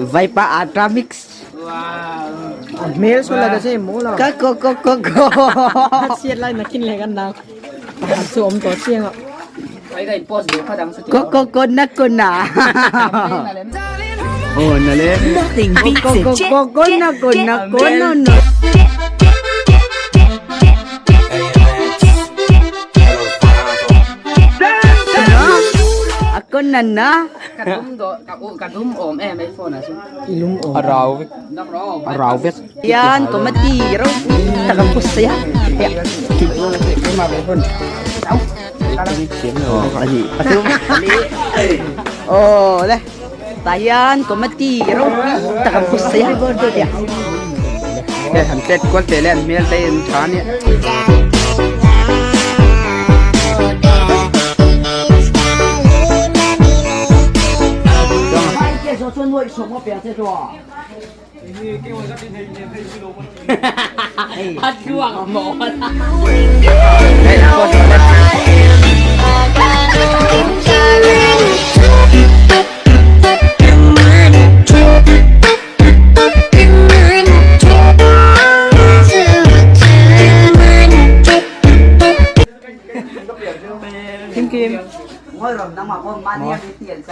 Vaipa ata mix. Hmel saw la ta che maw la. Ka ko ko ko ko. Chhiat lai nakin leh kan nau. Pakhat chu awm tawh chiang a. Ko ko ko na ko na. Oh na le. Nothing beats Ko a ko jet, ko ko jet, na ko jet, na ko jet, no no. jet, jet, jet, jet, jet, No. Ako na na. A rau vek. A rau vek. Yan komati ro. Takampus saya. Ya. Ani patum. Oh le. Tayan komati ro. Takampus saya. Ya. He han chet kual te le an hmel te an tha ania. Kim Kim. Ngồi rồi nang mà con man em tiền.